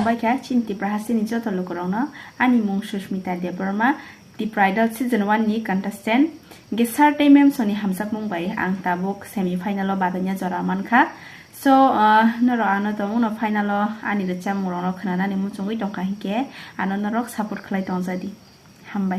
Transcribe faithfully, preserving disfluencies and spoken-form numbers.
Khulumbai kha chini Tipra hasteni joto lukurokno. Ani mung Susmita Debbarma, Tipra Idol Season one ni contestant. Hwnkhe sir tei ma'am soni hamjakmung bai ang tabuk semi final o badaina jora mankha. So, ah, norok ano tongmungno final o ani rwchapmungrokno khwnanani muchungwi tongkha hinkhe ano norok support khlai tongjadi. Hambai.